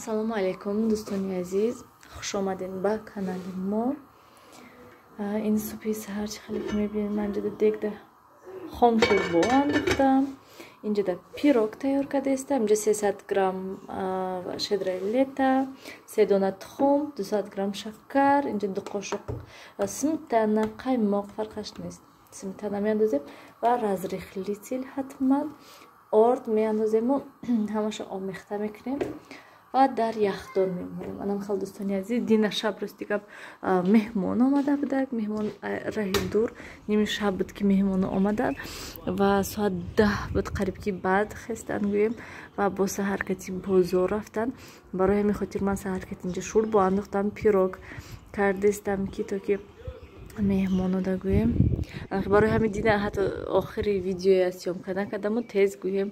Ассалому алайкум, дӯстони азиз, хуш омадед ба канали мо. Ин субҳи саҳар, чӣ хеле ки мебинед, ман инҷода дегда хом шӯрбо андохтам, инҷода пирог тайёр кардаистам. Инҷа 300 грамм щедрое лето, се дона тухм, 200 грамм шакар, инҷа 2 қошуқ сметана, қаймоқ, фарқаш нест, сметана меандозем ва разрыхлитель, ҳатман орд меандозему ҳамаша омехта мекунем ва дар яхдон мемонем. Анам хел, дӯстони азиз, дина шаб, рости гап, меҳмон омада будак, меҳмон раҳи дур. Ними шаб буд, ки меҳмоно омаданд ва соат 10 буд қариб, ки баъд хестан гӯем ва бо саҳаркати бозор рафтан. Барои ҳамин хотир ман саҳаркати инҷа шӯрбо андохтам, пирог кардестам, ки то ки меҳмонода гӯем. Барои ҳамин дина ҳатто охири видеоя съёмка накардаму тез гӯем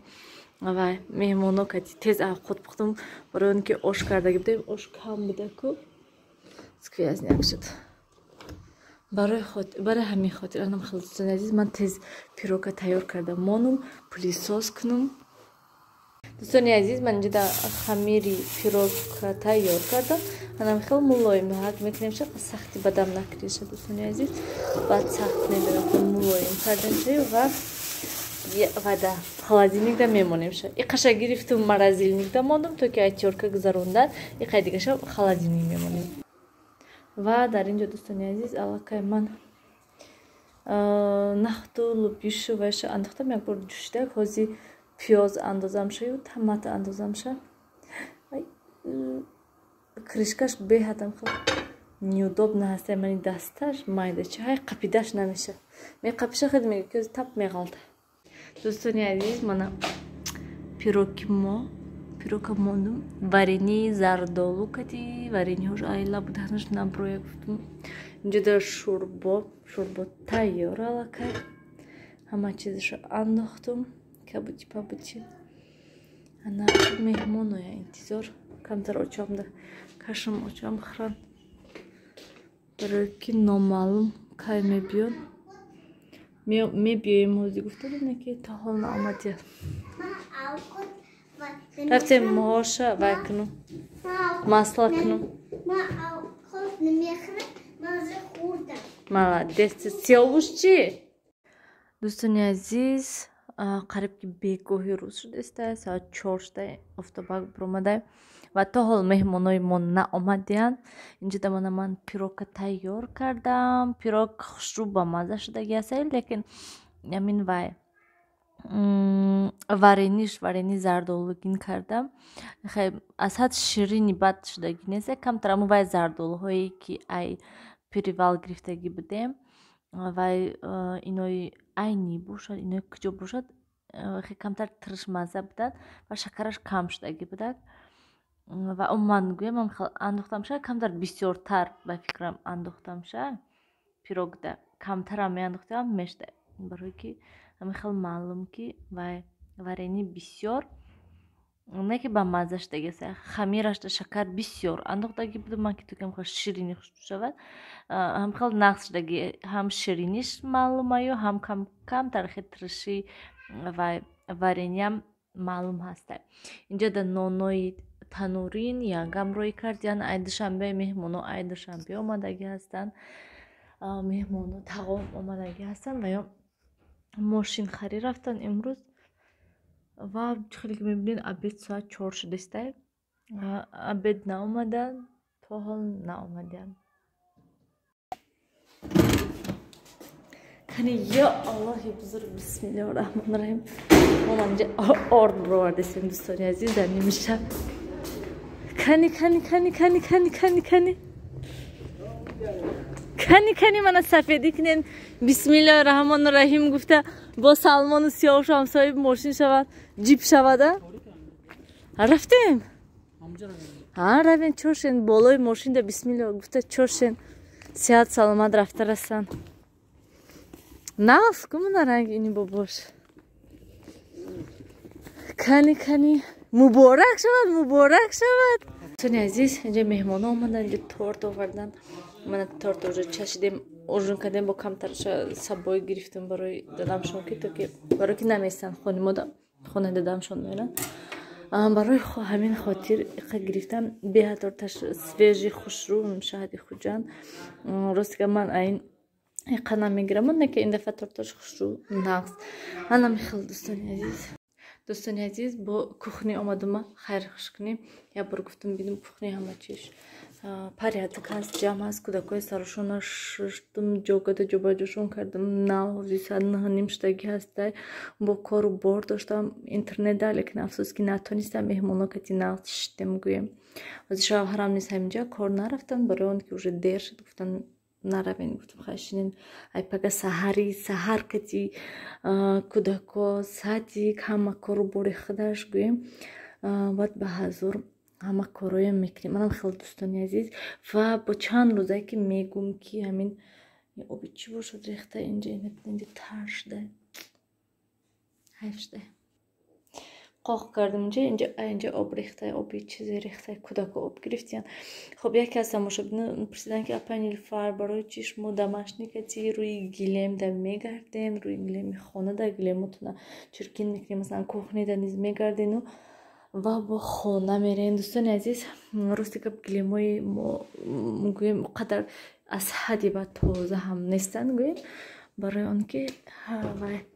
ва меҳмоно кати тез авқот пухтам, барои он ки ош кардаги будем, ош кам будаку, сквозняк шуд. Барои ҳамин хотир, анам хел, дӯстони азиз, ман тез пирога тайёр карда монум, пылесос кунум. Дӯстони азиз, ман инҷода хамири пирога тайёр кардам. Анам хел мулоим ҳак мекунем ша, сахти бадам накунеша, дӯстони азиз, баъд сахт медорам. Мулоим кардем ва да холодильникда мемонемша. Иқаша гирифтум, морозильникда мондум, то ки ай тёрка гузарондан, иқай дигаша холодильник мемонем. Ва дар ин ҷо, дӯстони азиз, аллакай ман нахту лубишу вайша андохтам, як бор ҷӯшида, ҳози пиёз андозамшаю томата андозамша. Крышкаш беҳадам хел неудобно ҳаста, мани дасташ майдачи ҳай қапидаш намеша, меқапиша, хел мега ки тап меғалта. Дӯстони азиз, мана пироги мо, пирока мондум, варении зардолу кати, варениҳош айла буданаш наброя гуфтум. Инҷо шӯрбо, шӯрбо тайёр, аллакай ҳама чизашо андохтум, кабути пабути. Ана меҳмоноя интизор, камтар очамда кашам, очам хӯран, барои ки номаълум кай мебиён. Мебиёем ҳозир гуфта, ки то ҳол наомадия. Рафтем моҳоша вай кунум, масла кунум. Молодец. Сиёвуш чӣ? Дӯстони азиз, қариб ки бегоҳи рӯз шудааста, соат 4 шуда, офтобак биромада ва то ҳол меҳмонои мо наомадиянд. Инҷода мана ман пирогка тайёр кардам. Пирог хушрӯ, ба мазза шудаги аст, лекин ҳамин вай варениш, варени зардолугин кардам, аз ҳад ширини бад шудагӣ нест, камтар аммо вай зардолуҳое ки ай перевал гирифтагӣ будем, вай инои айнӣ бошад, инои куҷо бошад, камтар тиршмазза буданд ва шакараш кам шудагӣ будак. Ва умуман гӯям, хел андохтамша, камтар бисёртар ба фикрам андохтамша, пирогда камтарам меандохтам мешуда, барое ки ҳамин хел маълум ки вай варени бисёр не ки ба мазза шудаги, хамирашда шакар бисёр андохтагӣ будам ман, ки тукам хел ширини хушбӯ шавад. Ҳам хел нақс шудаги, ҳам шириниш маълумаю, ҳам камтар хел тирши вай варениам маълум ҳаста. Инҷо да нонои танурин янгам рӯй кардиян. Ай Душанбе меҳмоно, ай Душанбе омадагӣ ҳастанд, меҳмоно тағом омадагӣ ҳастанд ва ё мошинхарӣ рафтанд имрӯз. Ва хеле ки мебинед, обед соат 4 шудааста, обед наомаданд, то ҳол наомадиянд. Кани, ё Аллоҳи бузург, бисмиллоҳи раҳмони раҳим. Мо инҷа орд бировардесем, дӯстони азиз, дар ними шаб. Кани, кани, кани, кани, кани, кани, кани, кани, кани, мана сафедӣ кунен, бисмиллоҳи раҳмони раҳим гуфта, бо Салмону Сиёвуш ҳамсоҳиби мошин шавад, ҷип шавада. Рафтем, равем, чошен болои мошинда, бисмилло гуфта чошен, сиҳат саломат рафта расанд. Нағз кумона ранг ини бобош. Кани, кани, муборак шавад, муборак шавад. Дӯстони азиз, инҷа меҳмоно омаданд, инҷа торт оварданд. Мана торт уже чашидем, ужин кардем, бо камтарша сабой гирифтем барои дадамшон, ки то ки барои ки наместанд хонимода, хонаи дадамшон меранд. Барои ҳамин хотир иқа гирифтам. Беҳад торташ свежий, хушрӯ, шаҳди Хуҷанд. Рости гап, ман айн иқа намегирам, не ки ин дафъа торташ хушрӯ, нағз. Анами хел, дӯстони азиз. Дӯстони азиз, бо кухня омадума, хайр хуш кунем. Як бор гуфтам, бинам, кухня ҳама чиш порядок ҳаст, ҷамъ ҳаст. Кӯдакҳои сарошона шуштум, ҷогада ҷобаҷошон кардам. Нав ҳози соат 9:30 шудагӣ ҳастай. Бо кору бор доштам интернетда, лекин афсӯс, ки натонистам меҳмоно кати нағз шиштем, гӯем. Ҳози шавҳарам низ ҳаминҷа, кор нарафтанд, барои он ки уже дер шуд, гуфтанд, наравем. Гуфтам, хай, шинем, ай пага саҳари саҳар кати кӯдако, садик, ҳама кору бори худаш, гӯем, баъд ба ҳазур ҳама корҳоям мекунем. Манам хеле, дӯстони азиз, ва бо чанд рӯзае ки мегӯм, ки ҳамин оби чӣ бошад рехта инҷа, инҷа тар шуда, ҳайф шуда. Қоқ кардам инҷа, инҷа, инҷа об рехта, оби чизе рехта, кӯдако об гирифтиян. Хоб, яке аз тамошобинон пурсиданд, ки апай Нилуфар, барои чӣ шумо домашний кати рӯи гилемда мегарден, рӯи гилеми хонада гилемотона чиркин мекунем, масалан, кухня да низ мегардену ва бо хона мерем. Дӯстони азиз, рости гап, гилемҳои мо, гӯем, қадар аз ҳадди бад тоза ҳам нестанд, гӯем, барои он ки вай,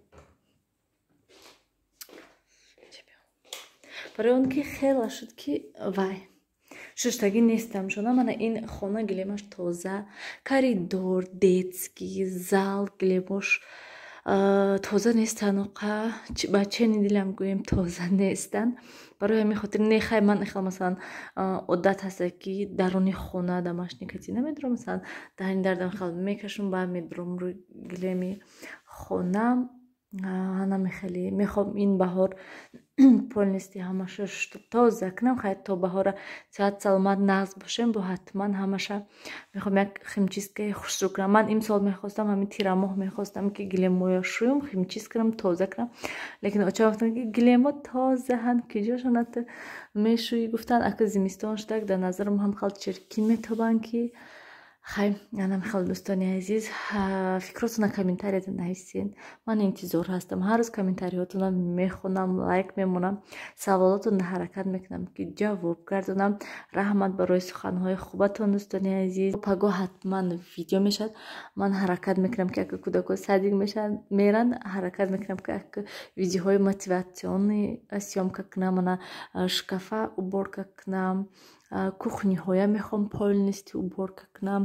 барои он ки хела шуд, ки вай шуштагӣ нестам шуна. Мана ин хона гилемаш тоза, коридор, детский, зал гилемош тоза нестанд, оқа ба чени дилам, гӯем, тоза нестанд. Барои ҳамин хотир не, хай, ман хел, масалан, одат ҳаста, ки даруни хона домашний кати намедурам, масалан, даҳани дардам хел мекашум, баъд медурам рӯи гилеми хона. Ҳанами хеле мехоҳам ин баҳор полностью ҳамаша тоза кунам. Хайр, то баҳора сиҳат саломат нағз бошем, бо ҳатман ҳамаша мехоҳам як химчистка и хушрӯ кунам. Ман имсол мехостам, ҳамин тирамоҳ мехостам, ки гилемоя шӯям, химчист кунам, тоза кунам, лекин оча гуфтанд, ки гилемо тозаанд, киҷошона ту мешӯӣ, гуфтанд. Ака зимистон шудак, дар назарам ҳам хел чиркин метобанд, ки хай. Анам хел, дӯстони азиз, фикротона комментарияда нависен, ман интизор ҳастам. Ҳар рӯз комментариҳотона мехонам, лайк мемонам, саволотонро ҳаракат мекунам, ки ҷавоб гардонам. Раҳмат барои суханҳои хубатон, дӯстони азиз. Пагоҳ ҳатман видео мешавад. Ман ҳаракат мекунам, ки ака кӯдако садик меранд, ҳаракат мекунам, ки ака видеоҳои мотивационный съёмка кунам, мана шкафа уборка кунам, кухня ҳоя мехоҳам полностью уборка кунам.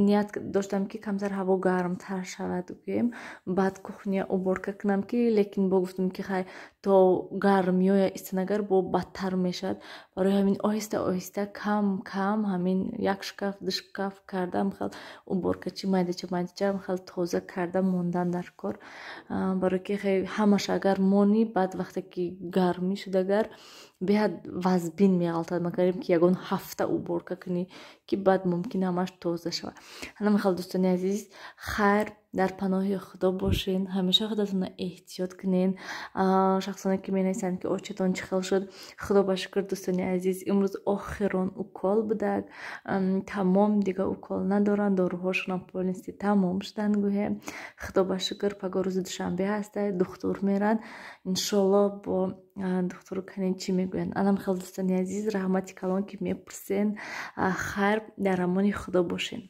Ният доштам, ки камтар ҳаво гармтар шавад, гӯем, баъд кухня уборка кунам, ки лекин бо гуфтам, ки хай, то гармиёя истанагар бо бадтар мешавад. Барои ҳамин оҳиста оҳиста, кам кам, ҳамин як шкаф, ду шкаф кардам, хел уборка чи майдача майдача хел тоза карда мондан дар кор, барое ки ҳамаша агар монӣ, баъд вақте ки гармӣ шудагар, беҳад вазбин меғалтад, магарим ки ягон ҳафта уборка кунӣ, ки баъд мумкин ҳамаш тоза шавад. Ҳанам хел, дӯстони азиз, хайр, дар паноҳи Худо бошен, ҳамеша худатонро эҳтиёт кунен. Шахсоне ки менависанд, ки очатон чӣ хел шуд, Худо ба шукр, дӯстони азиз, имрӯз охирон укол будак, тамом, дига укол надоранд, доруҳошонам полностью тамом шуданд, гӯем. Худо ба шукр, пагоҳ рӯзи душанбе ҳаста, духтур меранд, иншолло, бо духтуру канен чӣ мегӯянд. Анам хел, дӯстони азиз, раҳмати калон, ки мепурсен. Хайр, дар амони Худо бошен.